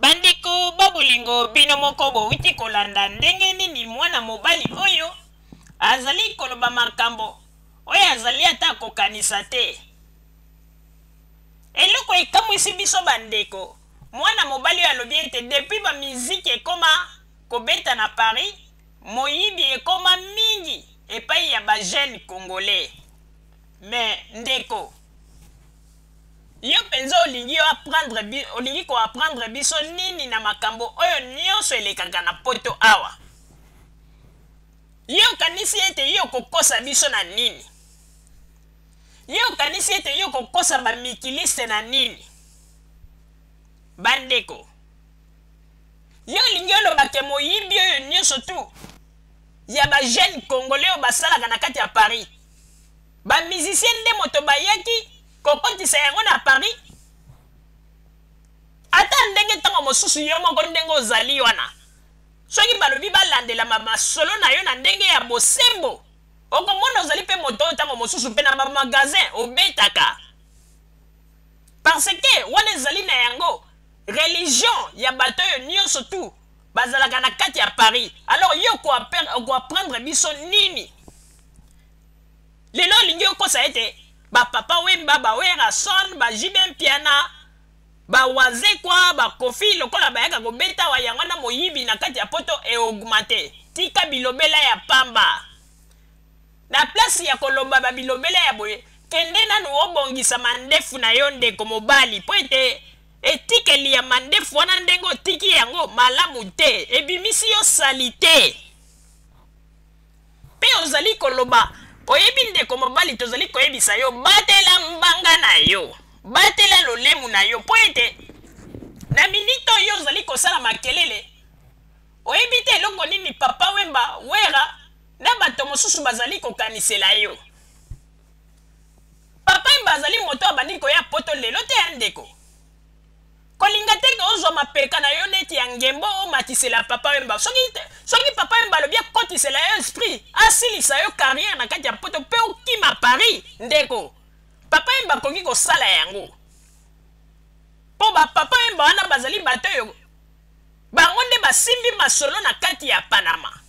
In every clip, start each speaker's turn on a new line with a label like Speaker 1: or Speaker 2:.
Speaker 1: Bandeko ba bolingo, bino moko bowuti kolanda ndenge nini mwana mobali oyo azali koloba makambo oyo azali ata kokanisa te. Eloko ekamwisi biso bandeko, mwana mobali oyo alobi ete depuis ba miziki ekoma kobeta na Paris, moyibi ekoma mingi epai ya ba jeunes congolais. Mais ndeko, Yo penza olingi yo apprendre bi, olingi ko apprendre biso nini na makambo oyo nionso elekaka na poto awa? Yo okanisi ete yo okokosa biso na nini? Yo okanisi ete yo okokosa ba mikiliste na nini? Bandeko, yo olingi oloba ke moyibi oyo nionso tout ya ba jeunes congolais oyo basalaka na kati ya Paris, Ba musiciens nde moto bayaki kokotisa yango na Paris? Ata ndenge ntango mosusu yo moko ndenge ozali wana, soki balobi balandela masolo na yo na ndenge ya bosembo, okomona ozali mpe moto oyo ntango mosusu mpe na ba magasin obetaka. Parce que wana ezali na yango religion ya bato oyo nyonso tout bazalaka na kati ya Paris. Alors yo okoapprendre biso nini? Lelo olingi okosa ete ba Papa Wemba, ba Werrason, ba JB Mpiana, ba Wazekwa, ba Koffi lokola bayaka kobeta awa yango wana moyibi na kati ya poto e augmenter. Tika bilobela ya pamba. Na place ya koloba ba bilobela ya boye, kende nanu obongisa mandefu na yo ndeko mobali mpo ete etikeli ya mandefu wana ndenge otiki yango malamu te, ebimisi yo salite. Mpe ozali koloba, Oyebi, ndeko mobali, tozali koyebisa yo, batela mbanga na yo, batela lolemu na yo, mpo ete na minite oyo ozali kosala makelele, oyebi te eloko nini Papa Wemba, Werra na bato mosusu bazali kokanisela yo. Papa Wemba azali moto abandi koya poto lelo te, ya ndeko. Kolinga te ke ozwa mapeka na yo neti ya ngembo omatisela Papa Wemba. Soki, soki Papa Wemba alobi akotisela yo esprit, asilisa yo carrière na kati ya poto mpe okima Paris, ndeko. Papa Wemba akoki kosala yango. Mpo ba Papa Wemba wana bazali bato oyo bango nde basimbi masolo na kati ya Panama.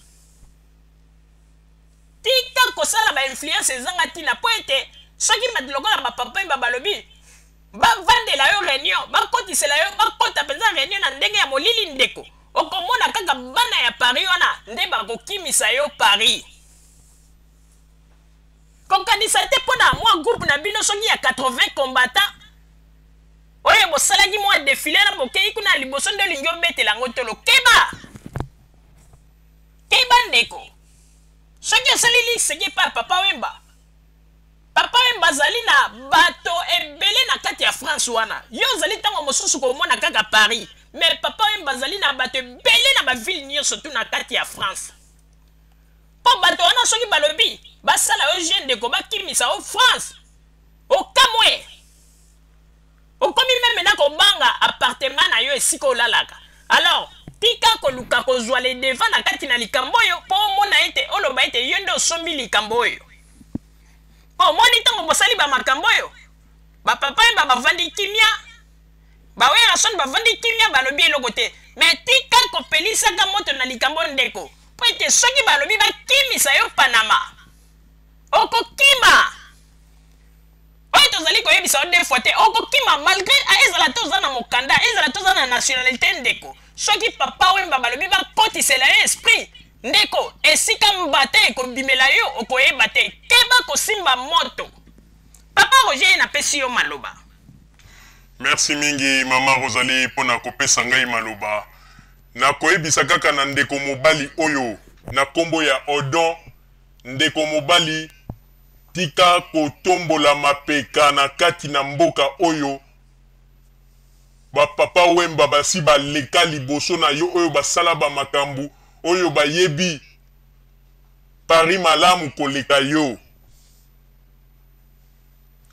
Speaker 1: Tika kosala ba influence ezanga ntina mpo ete soki bato lokola ba Papa Wemba balobi Bavandela yo reunion, bakotisela yo, bakota penza reunion na ndenge ya molili ndeko. Okomona kaka bana ya Paris wana nde bakokimisa yo Paris. Kokanisa te mpo na mwa groupe na bino soki ya 80 combattants oyo bosalaki mwa defile na bokei kuna ya liboso nde olingi obetela yango tolo. Keba! Keba ndeko. Soki osali liseki epai ya Papa Wemba, Papa Wemba azali na bato ebele na kati ya France wana. Yo ozali ntango mosusu komona kaka Paris, mais Papa Wemba azali na bato ebele na ba ville nyonso tu na kati ya France. Mpo bato wana soki balobi basala yo jeu ndeko, bakimisa yo France, okamwe. Okomi meme na kobanga appartement na yo esika olalaka. Alors tika koluka kozwa le devant na kati na likambo oyo mpo omona ete oloba ete yo nde osombi likambo oyo. Mpo omoni ntango bosali ba makambo oyo, ba papa Wemba bavandi kimia, ba Werrason bavandi kimia, balobi eloko te. Mais tika kopelisaka moto na likambo ndeko, mpo ete soki balobi bakimisa yo Panama, okokima. Oyo tozali koyebisa yo deux fois te, okokima malgre ezala te oza na mokanda, ezala te oza na nationalite ndeko. Soki Papa Wemba balobi bakotisela yo esprit, ndeko, esika mbata ekobimela yo okoyeba te. Keba kosimba moto. Papa Roger ye napesi yo maloba.
Speaker 2: Merci mingi mama Rosalie pona kopesa ngai maloba. Nakoyebisa kaka na ndeko mobali oyo na kombo ya Odon, ndeko mobali Tika kotombola mapeka na kati na mboka oyo ba papa wemba basi baleka liboso na yo oyo basala ba makambu oyo bayebi Paris malamu koleka yo.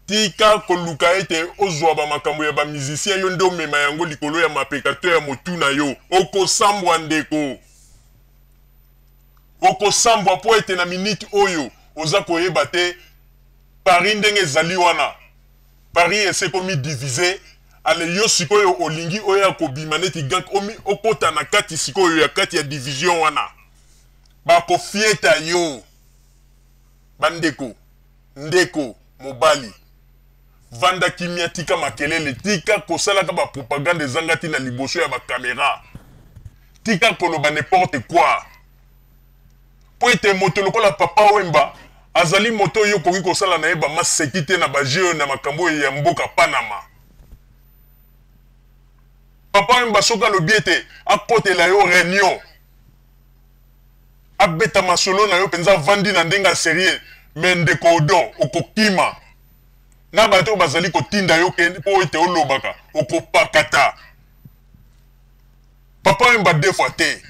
Speaker 2: Tika koluka ete ozua ba makambo ya ba musiciens yo nde omema yango likolo ya mapeka to ya motu na yo. Okosambwa ndeko. Okosambwa mpo ete na minute oyo oza koyeba te Paris ndenge ezali wana. Paris esi ekomi divise. Ale yo sikoyo olingi oya kobima neti gang, omi okota na kati sikoyo ya kati ya division wana, bakofieta yo. Bandeko, ndeko mobali, vanda kimia, tika makelele, tika kosalaka bapropagande ezanga ntina liboso ya bakamera, tika koloba n'importe quoi, mpo ete moto lokola Papa Wemba azali moto oyo okoki kosala na ye bamaseki te na bajeu na makambo oyo ya mboka Panama. Papa Wemba soki alobi ete akotela yo réunion, abeta masolo na yo mpenza, avandi na ndenge ya sérieux, mais ndeko Odon, okokima na bato oyo bazali kotinda yo mpo ete olobaka, okopakata. Papa Wemba deux fois te.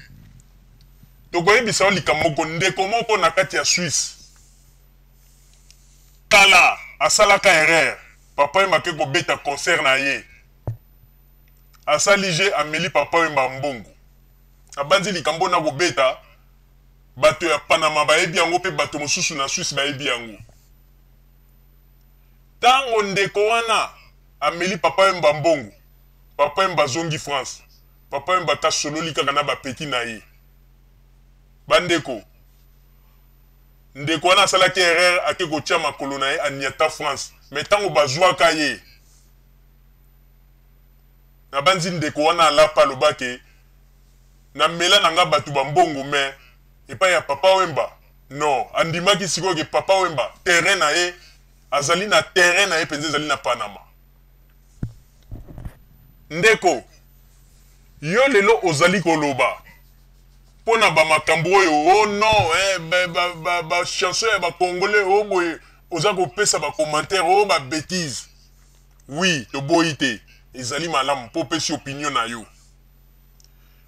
Speaker 2: Tokoyebisa yo likambo moko, ndeko moko na kati ya Suisse kala asalaka erreur. Papa Wemba ake kobeta concert na ye, asali je ameli Papa Wemba mbongo, abanzi likambo na kobeta, bato ya Panama bayebi yango mpe bato mosusu na Suisse bayebi yango. Ntango ndeko wana ameli Papa Wemba mbongo, Papa Wemba azongi France, Papa Wemba ata sololi kaka na bapeti na ye. Bandeko, ndeko wana asalaki erreur, ake kotia makolo na ye aniata France, mais ntango bazwaka ye, nabanzi ndeko wana alapa, alobake namela na nga bato bambongo, mais epai ya Papa Wemba non. Andimaki sikoyo ke Papa Wemba terrain na ye, azali na terrain na ye mpenza ezali na Panama. Ndeko, yo lelo ozali koloba mpo na bamakambo oyo, oh non, eh, bachanson ba, ba, ya bacongolais oyo boye, oza kopesa bacommentaire oyo babêtise. Oui, toboyi te, ezali malamu mpo opesi opinion na yo,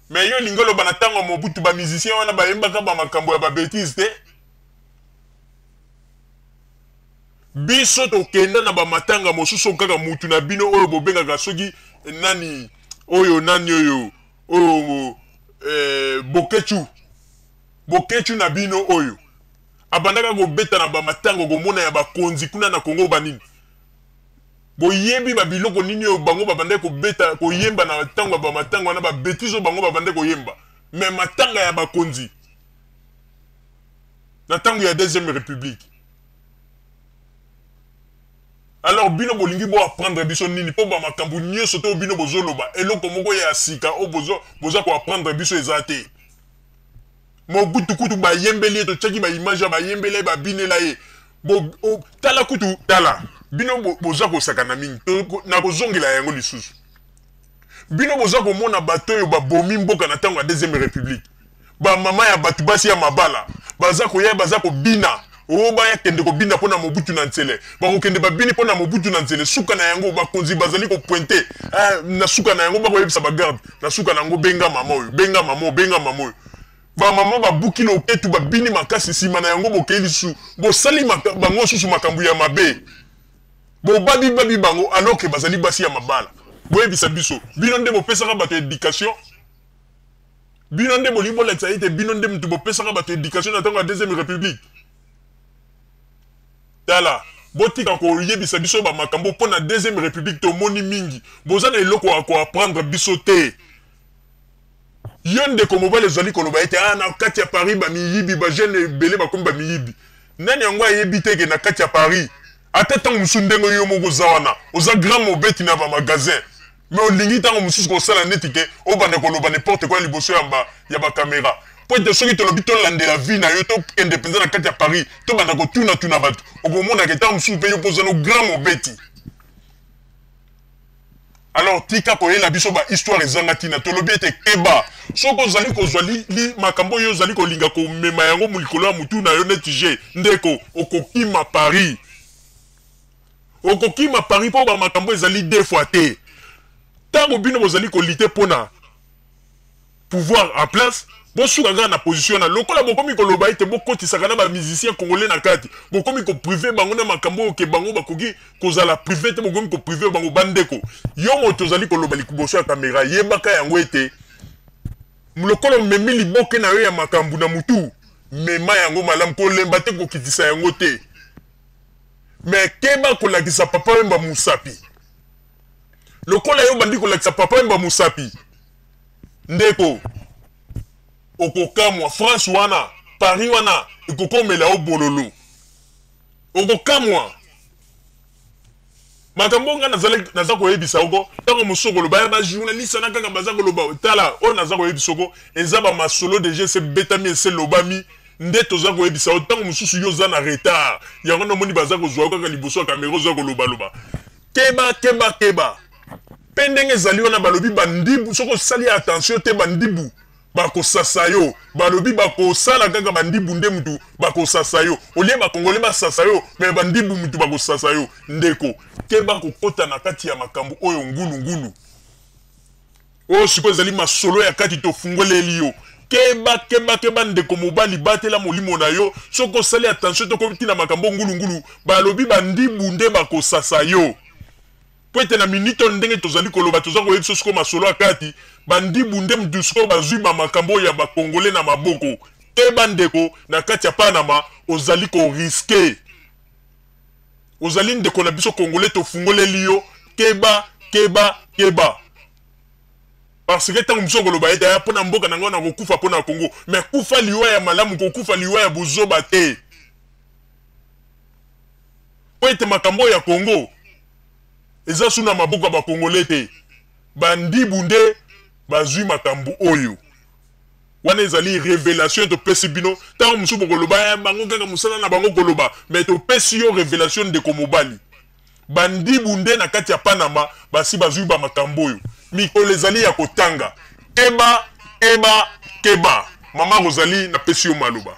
Speaker 2: mais yo olingi oloba na ntango ya Mobutu bamusicien wana bayembaka bamakambo ya babêtise te? Biso tokenda na bamatanga mosusu, kaka mutu na bino oyo bobengaka soki nani oyo, nani oyo oyo, Bokechu, Bokechu na bino oyo abandaka kobeta na bamatango, komona ya bakonzi kuna na Kongo banini, boyebi babiloko nini oyo bango babandaki kobeta, koyemba na ntango ya bamatango wana, babêtise oyo bango babandaki koyemba, mais matanga ya bakonzi na ntango ya Deuxième République. Alors bino bolingi boapprendre biso nini? Mpo bamakambo nyonso to bino bozoloba, eloko moko ya sika oyo boza koapprendre biso eza te. Mobutu kutu bayembeli ye, totiaki baimage ya bayembela ye, babinela ye. Tala kutu, tala bino boza kosakana mingi, na kozongela yango lisusu. Bino boza komona bato oyo babomi mboka na ntango ya Deuxième République, bamama ya bato, basi ya mabala, baza koya, baza kobina oyo baya kende kobina mpo na Mobutu na nzele, bakokende babini mpo na Mobutu na nzele. Suka na yango, bakonzi bazali kopointe na suka na yango, bakoyebisa bagarde na suka na yango: "Benga mama oyo, benga mama oyo, benga mama oyo." Bamama babuki loketu, babini makasi. Nsima na yango bokei lisusu, bosali bango susu makambo ya mabe, bobabibabi bango alors que bazali basi ya mabala. Boyebisa biso, bino nde bopesaka bato éducation? Bino nde bolingi bolakisa ete bino nde mutu bopesaka bato éducation na ntango ya Deuxième République? Tala, botika koyebisa biso bamakambo mpo na Deuxième République. Tomoni mingi, boza na eloko ya koapprendre biso te. Yo ndeko mobali ezali koloba ete ah, na kati ya Paris bamiyibi, bajeune ebele bakomi bamiyibi. Nani yango ayebi te ke na kati ya Paris, ata ntango mosusu ndenge yo moko oza wana, oza grand mobeti na bamagasin, mais olingi ntango mosusu kosala neti ke obanda koloba n'importe quoi liboso ya bacaméra, po ete soki tolobi tolandela vie na yo, tokende mpenza na kati ya Paris, tobanda kotunatuna bato, okomonaka ntango mosusu mpe yo mpo oza no grand mobeti. Alors tika koyela biso bahistoire ezanga ntina. Tolobi ete keba, soki ozali kozwa makambo oyo ozali kolinga komema yango likolo ya motu na yo neti je, ndeko, okokima Paris, okokima Paris, mpo bamakambo ezali deux fois te. Ntango bino bozali kolutter mpona pouvoir en place, bosuka kaka na position na lokola bokomi koloba ete bokotisaka na bamusicien congolais na kati, bokomi kopriver bango na makambo oyo ke bango bakoki kozala privé te, bokomi kopriver bango. Bandeko, yo moto ozali koloba liboso ya kamera, yebaka yango ete lokola omemi liboke na yo ya makambo na mutu, mema yango malamu, kolemba te, kokitisa yango te, mais keba kolakisa Papa Wemba mosapi. Lokola yo obandi kolakisa Papa Wemba mosapi, ndeko, okokamwa. France wana, Paris wana ekokomela yo bololo. Okokamwa. Makambo nga nazali naza koyebisa oko ntango mosusu okoloba ya bajournaliste na kaka baza koloba. Tala, oyo naza koyebisa oko eza bamasolo deja ese betami, ese lobami, nde toza koyebisa yo. Ntango mosusu yo oza na retard, yango namoni baza kozwa yo kaka liboso ya kamera, oza kolobaloba. Keba, keba, keba. Mpe ndenge ezali wana, balobi bandibu, soki osali attention te, bandibu bakosasa yo. Balobi bakosala kaka bandibu nde mutu bakosasa yo, olie bakongole basasa yo, me bandibu mutu bakosasa yo. Ndeko, keba kokota na kati ya makambo oyo ngulungulu oyo. Sikoyo ezali masolo ya kati tofungoleli yo. Keba, keba, keba, ndeko mobali, batela molimo na yo. Soki osali attention, tokomi na makambo ngulungulu, balobi bandibu nde bakosasa yo. Po ete na minute oyo ndenge tozali koloba, toza koyebisa sikoyo masolo ya kati, bandibu nde mutu sikoyo bazwi bamakambo oyo ya bakongole na maboko. Keba ndeko, na kati ya Panama ozali koriske. Ozali ndeko na biso Congolais, tofungoleli yo. Keba, keba, keba, parce que ntango mosusu okoloba ete aya mpo na mboka na ngai, nakokufa mpo na Congo. Mais kufa liwa ya malamu, kokufa liwa ya bozoba te, mpo ete makambo oyo ya Congo eza su na maboko ya bakongole te. Bandibu nde bazwi makambo oyo wana. Ezali révélation topesi bino. Ntango mosusu bokoloba ya bango kaka mosala na bango koloba, mais topesi yo révélation, ndeko mobali. Bandibu nde na kati ya Panama basi bazwi bamakambo oyo. Mikolo ezali ya kotanga. Keba, keba, keba. Mama Rosalie, napesi yo maloba.